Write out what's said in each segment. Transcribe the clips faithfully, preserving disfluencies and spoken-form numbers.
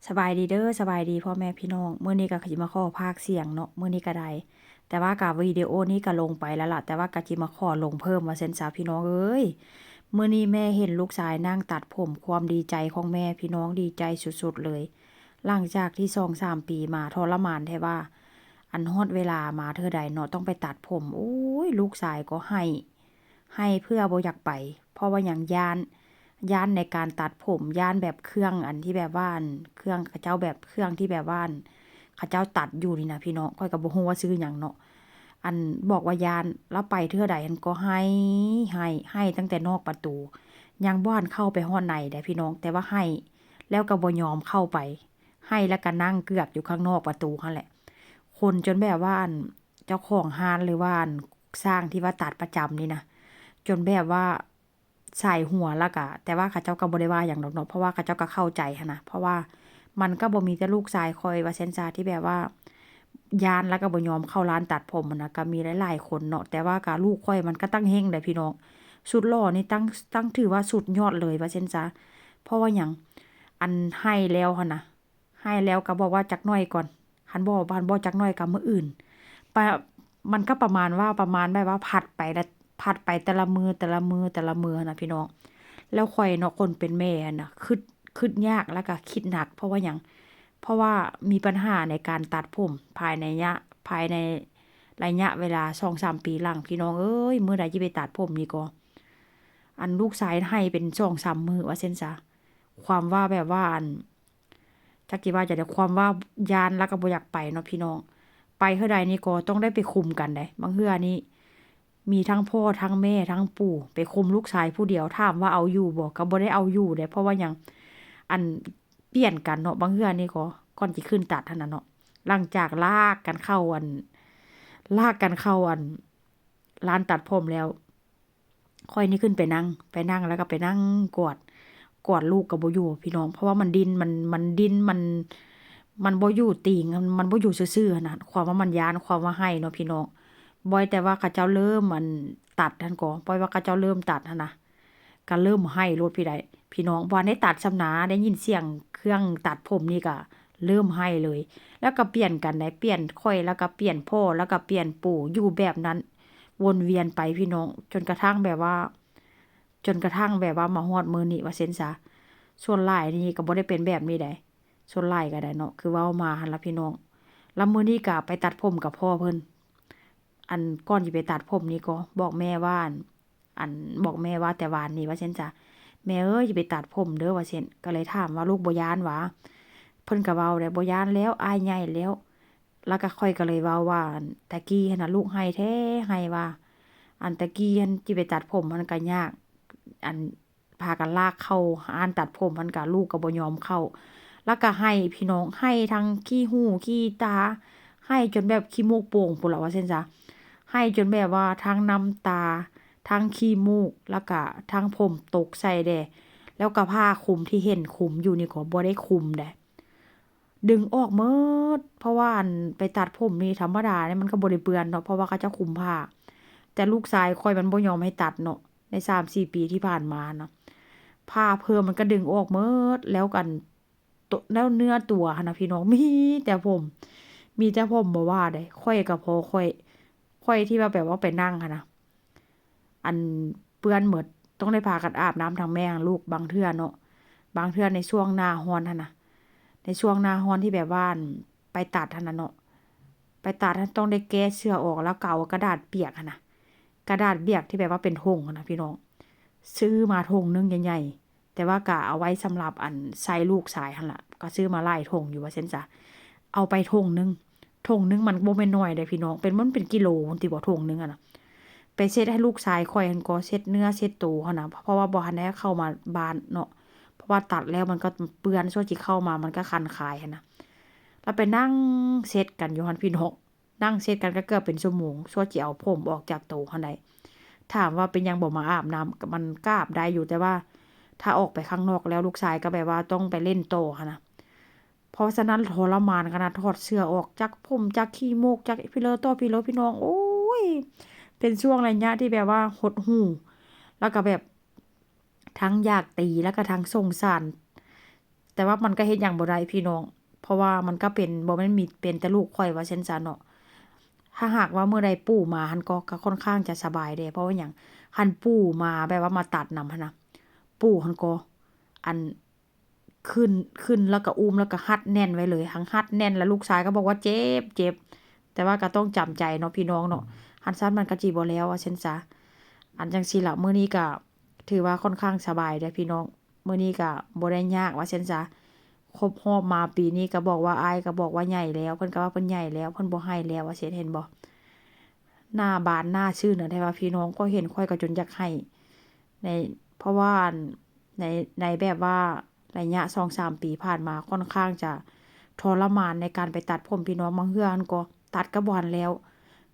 สบายดีเด้อ สบายดีพ่อแม่พี่น้อง มื้อนี้ก็สิมาขอพากย์เสียงเนาะ มื้อนี้ก็ได้ แต่ว่าก็วิดีโอนี้ก็ลงไปแล้วล่ะ แต่ว่าก็สิมาขอลงเพิ่มว่าซั่นซะพี่น้องเอ้ย มื้อนี้แม่เห็นลูกชายนั่งตัดผม ความดีใจของแม่พี่น้อง ดีใจสุดๆเลย หลังจากที่สองสามปีมาทรมานแท้ว่า อันฮอดเวลามาเทื่อใดเนาะ ต้องไปตัดผม โอ้ย ลูกชายก็ไห้ ไห้เพื่อบ่อยากไป เพราะว่าหยัง ย้าน ย้านในการตัดผม ย้านแบบเครื่องอันที่แบบว่าอัน เครื่องเขาเจ้าแบบเครื่องที่แบบว่าอัน เขาเจ้าตัดอยู่นี่นะพี่น้อง ข้อยก็บ่ฮู้ว่าชื่อหยังเนาะ อันบอกว่าย้าน แล้วไปเทื่อใดหั้นก็ไห้ ไห้ ไห้ตั้งแต่นอกประตู ยังบ่ทันเข้าไปฮอดในเด้พี่น้อง แต่ว่าไห้ แล้วก็บ่ยอมเข้าไป ไห้แล้วก็นั่งเกือกอยู่ข้างนอกประตูหั้นแหละ คนจนแบบว่าอัน เจ้าของร้านหรือว่าอันช่างที่ว่าตัดประจำนี่นะ จนแบบว่าสายหัวแล้วก็ แต่ว่าเขาเจ้าก็บ่ได้ว่าหยังดอกเนาะ เพราะว่าเขาเจ้าก็เข้าใจหั้นนะ เพราะว่ามันก็บ่มีแต่ลูกชายข้อยว่าซั่นซะ ที่แบบว่าย้านแล้วก็บ่ยอมเข้าร้านตัดผมหั้นนะ ก็มีหลายๆคนเนาะ แต่ว่าก็ลูกข้อยมันก็ตั้งเฮ่งเด้พี่น้อง สุดหล่อนี่ตั้ง ตั้งถือว่าสุดยอดเลยว่าซั่นซะ เพราะว่าหยัง อันไห้แล้วหั้นนะ ไห้แล้วก็บอกว่าจักหน่อยก่อน คันบ่ คันบ่จักหน่อยก็มื้ออื่น ปะ มันก็ประมาณว่า ประมาณแบบว่าผัดไปละ ผัดไปแต่ละมื้อ แต่ละมื้อ แต่ละมื้อหั้นนะพี่น้อง แล้วข้อยเนาะ คนเป็นแม่หั้นนะ คิด คิดยากแล้วก็คิดหนัก เพราะว่าหยัง เพราะว่ามีปัญหาในการตัดผมภายในยะ ภายในระยะเวลาสองสามปีหลัง พี่น้องเอ้ย มื้อใดสิไปตัดผมนี่ก็ อันลูกชายไห้เป็นสองสามมื้อว่าซั่นซะ ความว่าแบบว่าอัน จักสิว่าจั่งใด ความว่าย้านแล้วก็บ่อยากไปเนาะพี่น้อง ไปเทื่อใดนี่ก็ต้องได้ไปคุมกันเด้ บางเทื่อนี่มีทั้งพ่อทั้งแม่ทั้งปู่ ไปคุมลูกชายผู้เดียว ถามว่าเอาอยู่บ่ ก็บ่ได้เอาอยู่เด้ เพราะว่าหยัง อันเปลี่ยนกันเนาะ บางเทื่อนี่ก็ ก่อนสิขึ้นตัดหั้นน่ะเนาะ หลังจากลากกันเข้าอัน ลากกันเข้าอัน ร้านตัดผมแล้ว ข้อยนี่ขึ้นไปนั่ง ไปนั่งแล้วก็ไปนั่งกอด กอดลูกก็บ่อยู่พี่น้อง เพราะว่ามันดิ้น มัน มันดิ้น มัน มันบ่อยู่ติ่ง มันบ่อยู่ซื่อๆหั้นนะ ความว่ามันย้าน ความว่าไห้เนาะพี่น้อง บ่อยแต่ว่าเขาเจ้าเริ่มอันตัดหั้นก่อ บ่อยว่าเขาเจ้าเริ่มตัดหั้นนะ ก็เริ่มไห้โลดพี่ได้ พี่น้อง บ่ทันได้ตัดซ้ำนา ได้ยินเสียงเครื่องตัดผมนี่ก็เริ่มไห้เลย แล้วก็เปลี่ยนกันได้ เปลี่ยนข้อย แล้วก็เปลี่ยนพ่อ แล้วก็เปลี่ยนปู่ อยู่แบบนั้น วนเวียนไปพี่น้อง จนกระทั่งแบบว่า จนกระทั่งแบบว่ามาฮอดมื้อนี้ว่าซั่นซะ ส่วนหลายนี่ก็บ่ได้เป็นแบบนี้ใด ส่วนหลายก็ได้เนาะ คือเว้ามาหั้นล่ะพี่น้อง แล้วมื้อนี้ก็ไปตัดผมกับพ่อเพิ่น อันก่อนสิไปตัดผมนี่ก็บอกแม่ว่า อัน อันบอกแม่ว่าแต่วานนี้ว่าซั่นซะ "แม่เอ้ย สิไปตัดผมเด้อ" ว่าซั่น ก็เลยถามว่า "ลูกบ่ย้านหวา" เพิ่นก็เว้าได้ "บ่ย้านแล้ว อ้ายใหญ่แล้ว" แล้วก็ข้อยก็เลยเว้าว่า "อันแต่กี้หั้นน่ะลูกไห้แท้ไห้ว่า อันแต่กี้หั้นสิไปตัดผมมันก็ยาก อันพากันลากเข้าร้านตัดผมมันก็ลูกก็บ่ยอมเข้า" แล้วก็ไห้พี่น้อง ไห้ทั้งขี้หูขี้ตา ไห้จนแบบขี้มูกโป่งพู้นล่ะว่าซั่นซะ ไห้จนแบบว่าทั้งน้ำตา ทั้งขี้มูก แล้วก็ทั้งผมตกใส่แด่ แล้วก็ผ้าคลุมที่เห็นคลุมอยู่นี่ก็บ่ได้คลุมแด่ ดึงออกหมด เพราะว่าอันไปตัดผมนี่ธรรมดาเนี่ยมันก็บ่ได้เปื้อนเนาะ เพราะว่าเขาเจ้าคลุมผ้า แต่ลูกชายข้อยมันบ่ยอมให้ตัดเนาะ ในสามสี่ปีที่ผ่านมาเนาะ ผ้าเพิ่มมันก็ดึงออกหมด แล้วกัน โต แล้วเนื้อตัวหั้นนะพี่น้อง มีแต่ผม มีแต่ผมบ่ว่าเด้ ข้อยก็พอข้อย ข้อยที่ว่าแบบว่าไปนั่งหั้นนะ อันเปื้อนหมด ต้องได้พากันอาบน้ำทั้งแม่ทั้งลูก บางเทื่อเนาะ บางเทื่อในช่วงหน้าร้อนหั้นนะ ในช่วงหน้าร้อนที่แบบว่าอันไปตัดหั้นนะเนาะ ไปตัดหั้นต้องได้แก้เสื้อออก แล้วก็เอากระดาษเปียกหั้นนะ กระดาษเปียกที่แบบว่าเป็นถุงหั้นนะพี่น้อง ซื้อมาถุงหนึ่งใหญ่ๆ แต่ว่าก็เอาไว้สำหรับอันใส่ลูกชายหั้นล่ะ ก็ซื้อมาหลายถุงอยู่ว่าซั่นซะ เอาไปถุงหนึ่ง ถุงหนึ่งมันบ่แม่นน้อยเด้พี่น้อง เป็น มันเป็นกิโลพุ้นติบ่ ถุงหนึ่งอะนะ ไปเช็ดให้ลูกชายข้อยหั้นก็ เช็ดเนื้อเช็ดตัวหั้นนะ เพราะว่าบ่ทันได้เข้ามาบ้านเนาะ เพราะว่าตัดแล้วมันก็เปื้อน ซั่วสิเข้ามามันก็คันคายหั้นนะ แล้วไปนั่งเช็ดกันอยู่หั้นพี่น้อง นั่งเช็ดกันก็เกือบเป็นชั่วโมง ซั่วสิเอาผมออกจากตัวหั้นได้ ถามว่าเป็นหยังบ่มาอาบน้ำ มันก็อาบได้อยู่ แต่ว่าถ้าออกไปข้างนอกแล้วลูกชายก็แบบว่าต้องไปเล่นต่อหั้นนะ เพราะฉะนั้นทรมานขนาด ถอดเสื้อออก จักผม จักขี้มูก จักพิเลอต่อพิเลอ พี่น้อง โอ้ย เป็นช่วงระยะที่แบบว่าหดหู่ แล้วก็แบบ ทั้งอยากตี แล้วก็ทั้งสงสาร แต่ว่ามันก็เฮ็ดหยังบ่ได้พี่น้อง เพราะว่ามันก็เป็น บ่แม่นมี เป็นแต่ลูกข้อยว่าซั่นซะเนาะ ถ้าหากว่ามื้อใดปู่มาหั้นก็ ก็ค่อนข้างจะสบายเด้ เพราะว่าหยัง คันปู่มาแบบว่ามาตัดนำหั้นนะ ปู่หั้นก็ อัน ขึ้น ขึ้นแล้วก็อุ้มแล้วก็ฮัดแน่นไว้เลย หั้นฮัดแน่นแล้วลูกชายก็บอกว่าเจ็บ เจ็บ แต่ว่าก็ต้องจำใจเนาะพี่น้องเนาะ คันซั้นมันก็สิบ่แล้วว่าซั่นซะ อันจั่งซี้ล่ะ มื้อนี้ก็ถือว่าค่อนข้างสบายเด้อพี่น้อง มื้อนี้ก็บ่ได้ยากว่าซั่นซะ ครบรอบมาปีนี้ก็บอกว่า อ้ายก็บอกว่าใหญ่แล้ว เพิ่นก็ว่าเพิ่นใหญ่แล้ว เพิ่นบ่ไห้แล้วว่าซั่น เห็นบ่ หน้าบานหน้าซื่นน่ะ แต่ว่าพี่น้องก็เห็นข้อยก็จนอยากไห้ ใน เพราะว่าใน ในแบบว่าระยะสองสามปีผ่านมาค่อนข้างจะทรมานในการไปตัดผมพี่น้อง บางเทื่อหั้นก็ตัดก็บ่หั้นแล้ว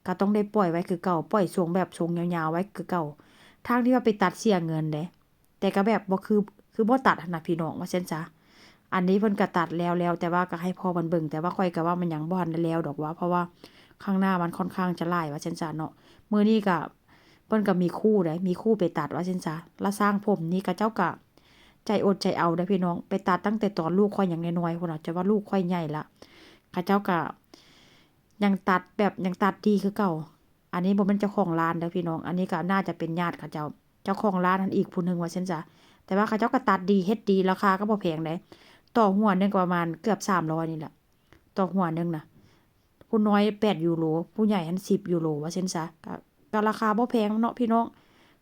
ก็ต้องได้ปล่อยไว้คือเก่า ปล่อยทรงแบบทรงยาวๆไว้คือเก่า ทั้งที่ว่าไปตัดเสียเงินเด้ แต่ก็แบบบ่คือ คือบ่ตัดหั้นนะพี่น้อง ว่าซั่นซะ อันนี้เพิ่นก็ตัดแล้วแล้ว แต่ว่าก็ให้พ่อเพิ่นเบิ่ง แต่ว่าข้อยก็ว่ามันยังบ่ทันได้แล้วดอกว่า เพราะว่าข้างหน้ามันค่อนข้างจะหลายว่าซั่นซะเนาะ มื้อนี้ก็ เพิ่นก็มีครูเด้ มีครูไปตัดว่าซั่นซะ แล้วช่างผมนี่เขาเจ้าก็ใจอดใจเอาเด้อพี่น้อง ไปตัดตั้งแต่ตอนลูกข้อยยังน้อยๆพู้นน่ะ จนว่าลูกข้อยใหญ่ละ เขาเจ้าก็ยังตัดแบบยังตัดดีคือเก่า อันนี้บ่แม่นเจ้าของร้านเด้อพี่น้อง อันนี้ก็น่าจะเป็นญาติเขาเจ้า เจ้าของร้านหั้นอีกผู้หนึ่งว่าซั่นซะ แต่ว่าเขาเจ้าก็ตัดดี เฮ็ดดี ราคาก็บ่แพงเด้ ต่อหัวหนึ่งก็ประมาณเกือบสามร้อยนี่แหละ ต่อหัวหนึ่งนะ ผู้น้อยแปดยูโร ผู้ใหญ่หั้นสิบยูโรว่าซั่นซะ ก็ ก็ราคาบ่แพงเนาะพี่น้อง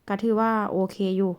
ก็ถือว่าโอเคอยู่